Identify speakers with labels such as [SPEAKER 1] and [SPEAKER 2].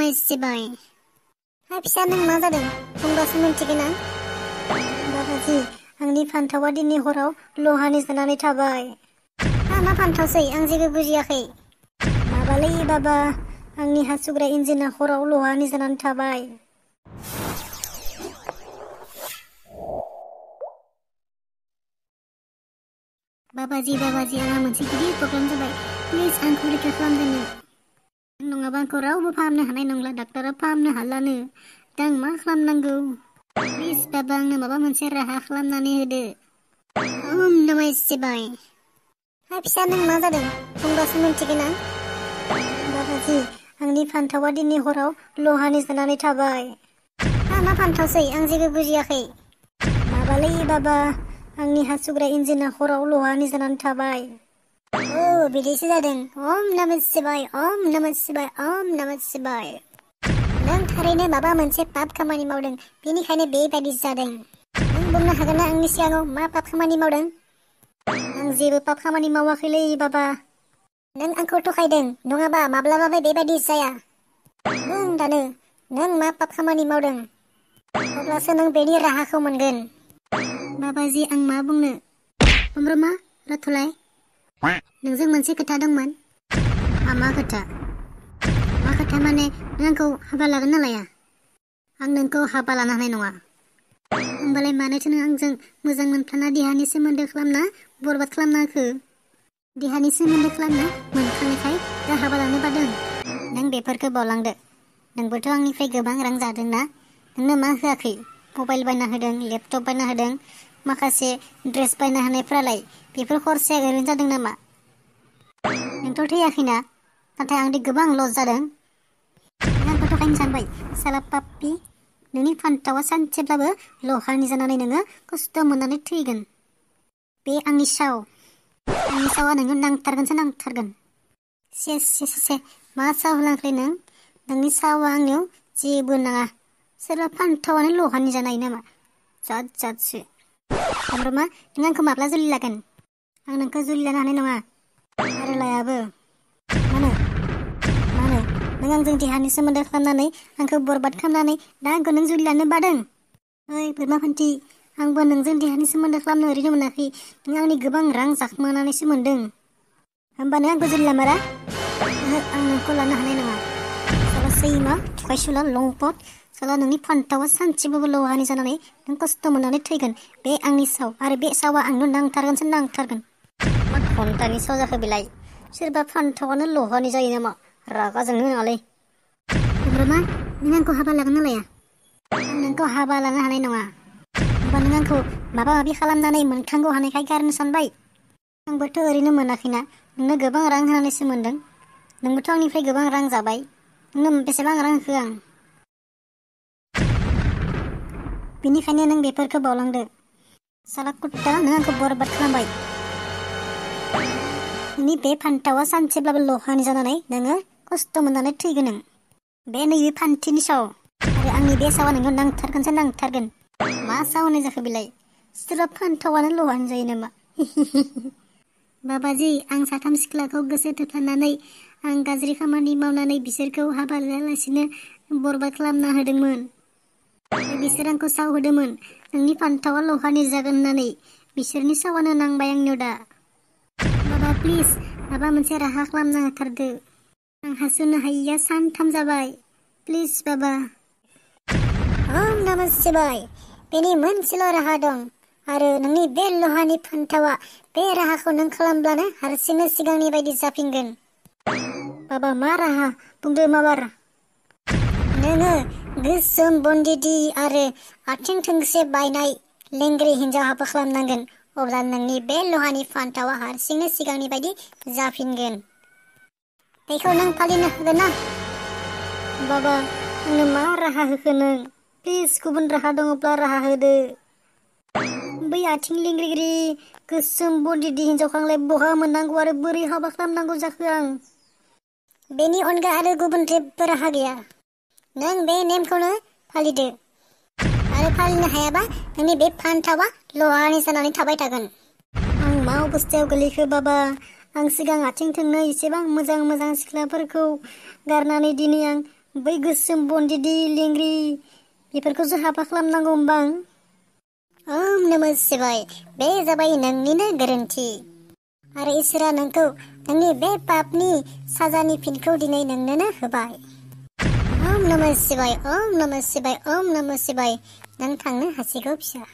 [SPEAKER 1] नमस्ते हा फिसा नों मा जादों बुंबासो मिन्थिगोन आं। बाबाजि आंनि फान्थावा दिनै हराव लहानि जानानै थाबाय। मा फान्थावसै आं जेबो बुजियाखै। माबालै बाबा आंनि हासुग्रा इन्जिना हराव लहानि जानानै थाबाय। बाबाजि आंहा मोनसे गिदिर प्रब्लेम जाबाय। प्लिज आंखौ रैखा खालामदो नों। नङाबा आंखौ रावबो फाहामनो हानाय नंला, डाक्टारा फाहामनो हालानो। दा आं मा खालामनांगौ? प्लिज बाबा आंनो माबा मोनसे राहा खालामनानै होदो। ओम नमः शिवाय। हा फिसा नों मा जादों बुंबासो मिन्थिगोन आं। बाबाजि आंनि फान्थावा दिनै हराव लहानि जानानै थाबाय। मा फान्थावसै आं जेबो बुजियाखै। माबालै बाबा आंनि हासुग्रा इन्जिना हराव लहानि जानानै थाबाय। बिदिसो जादों। ओम नमः शिवाय, ओम नमः शिवाय, ओम नमः शिवाय। नों थारैनो माबा मोनसे पाप खामानि मावदों, बेनिखायनो बेबायदि जादों। नों बुंनो हागोन ना आंनि सिगाङाव मा पाप खामानि मावदों? आं जेबो पाप खामानि मावाखैलै बाबा। नों आंखौ थगायदों, नङाबा माब्लाबाबो बेबायदि जाया। बुं दानो नों मा पाप खामानि मावदों? अब्लासो नों बेनि राहाखौ मोनगोन। बाबाजि आं मा बुंनो? अमब्रमा राथुलाय नोंजों मोनसे खोथा दंमोन। मा खोथा? मा खोथा माने नों आंखौ हाबा लागोन ना लाया? आं नोंखौ हाबा लानो हानाय नङा। होमबालाय मानोथो नों आंजों मोजां मोनफ्लाना देहानि सोमोन्दो खालामना बरबाद खालामना होखो? देहानि सोमोन्दो खालामना मोनखानायखाय दा हाबा लानो बादों। नों बेफोरखौ बावलांदो। नोंबोथ' आंनिफ्राय गोबां रां जादोंना? नोंनो मा होआखै? मबाइल बायना होदों, लेपटप बायना होदों, माखासे ड्रेस बायना होनायफ्रालाय बेफोर खरसाया ओरैनो जादों नामा? नोंथ' थैयाखैना? नाथाय आंदि गोबां लस जादों। नों आंखौ थगायनो सानबाय साला पाप्पि। नोंनि फान्थावा सानसेब्लाबो लहानि जानानै नोङो खस्थ' मोननानै थैगोन। बे आंनि साव। आंनि सावा नोङो नांथारगोनसो नांथारगोन। से मा साव होलांखै नों? नोंनि सावा आंनियाव जेबो नाङा। सोरबा फान्थावानो लहानि जानाय नामा? जादसो। अमब्रमा नों आंखौ माब्ला जुलि लागोन? आं नोंखौ जुलि लानो हानाय नङा। आरो लायाबो। मानो? नों आंजों देहानि सोमोन्दो खालामनानै आंखौ बरबाद खालामनानै दा आंखौ नों जुलि लानो बादों? ओइ बोरमा फान्थि, आंबो नोंजों देहानि सोमोन्दो खालामनो ओरैनो मोनाखै। नों आंनि गोबां रां जाखोमानानैसो मोनदों। होमबा नों आंखौ जुलि लामारा? आं नोंखौ लानो हानाय नङा। साला सैमा थुखायसुला लंपट। साला नोंनि फान्थावा सानसेबाबो लहानि जानानै नों खस्थ' मोननानै थैगोन। बे आंनि साव, आरो बे सावा आंनो नांथारगोनसो नांथारगोन। मा घन्टानि साव जाखो बेलाय? सोरबा फान्थावानो लहानि जायो नामा? रागा जोंनो नाङालै। अमब्रमा नों आंखौ हाबा लागोन ना लाया? आं नोंखौ हाबा लानो हानाय नङा। होमबा नों आंखौ माबा माबि खालामनानै मोनखांगौ हानायखाय गारनो सानबाय? आंबोथ' ओरैनो मोनाखैना, नोंनो गोबां रां होनानैसो मोनदों। नोंबोथ' आंनिफ्राय गोबां रां जाबाय। नोंनो बेसेबां रां होखो आं? बेनिखायनो नों बेफोरखौ बावलांदो। साला कुत्ता नों आंखौ बरबाद खालामबाय। नोंनि बे फान्थावा सानसेब्लाबो लहानि जानानै नोङो खस्थ' मोननानै थैगोन नों। बे नैबे फान्थिनि साव, आरो आंनि बे सावा नोंनो नांथारगोनसो नांथारगोन। मा साव होनाय जाखो बेलाय? सोरबा फान्थावानो लहानि जायो नामा? बाबाजि आं साथाम सिख्लाखौ गोसो थोफ्लानानै आं गाज्रि खामानि मावनानै बिसोरखौ हाबा लायालासिनो बरबाद खालामना होदोंमोन। बिसोर आंखौ साव होदोंमोन नोंनि फान्थावा लहानि जागोन होननानै। बिसोरनि सावानो नांबाय आंनियाव दा। बाबा प्लिज माबा मोनसे राहा खालामना होथारदो। आं हासुनो हायिया सानथाम जाबाय। प्लिज बाबा। ओम नमः शिवाय। बेनि मोनसेल' राहा दं, आरो नोंनि बे लहानि फान्थावा बे राहाखौ नों खालामब्लानो हारसिंनो सिगांनि बायदि जाफिनगोन। बाबा मा राहा? बुंदो माबार। नोङो गोसोम बन्दिदि आरो आथिं थोंसे बायनाय लेंग्रि हिन्जाव हाबा खालामनांगोन। अब्ला नोंनि बे लहानि फान्थावा हारसिंनो सिगांनि बायदि जाफिनगोन। बेखौ नों फालिनो हागोन ना? बाबा आंनो मा राहा होखो नों? प्लिज गुबुन राहा दङब्ला राहा होदो। बै आथिं लेंग्रिग्रि गोसोम बन्दिदि हिन्जावखौ आंलाय बहा मोननांगौ आरो बोरै हाबा खालामनांगौ जाखो आं? बेनि अनगा आरो गुबुन जेबो राहा गैया। नों बे नेमखौनो फालिदो। आरो फालिनो हायाबा नोंनि बे फान्थावा लहानि जानानै थाबाय थागोन। आं मा अबस्थायाव गोलैखो बाबा? आं सिगां आथिं थोंनै एसेबां मोजां सिख्लाफोरखौ गारनानै दिनै आं बै गोसोम बन्दिदि लेंग्रि बेफोरखौसो हाबा खालामनांगौ होमबा। ओम नमः शिवाय, बे जाबाय नोंनिनो गोरोन्थि आरो इसोरा नोंखौ नोंनि बे पापनि साजानि फिनखौ दिनै नोंनोनो होबाय। ओम नमः शिवाय, ओम नमः शिवाय, ओम नमः शिवाय। नों थांनो हासिगौ फिसा।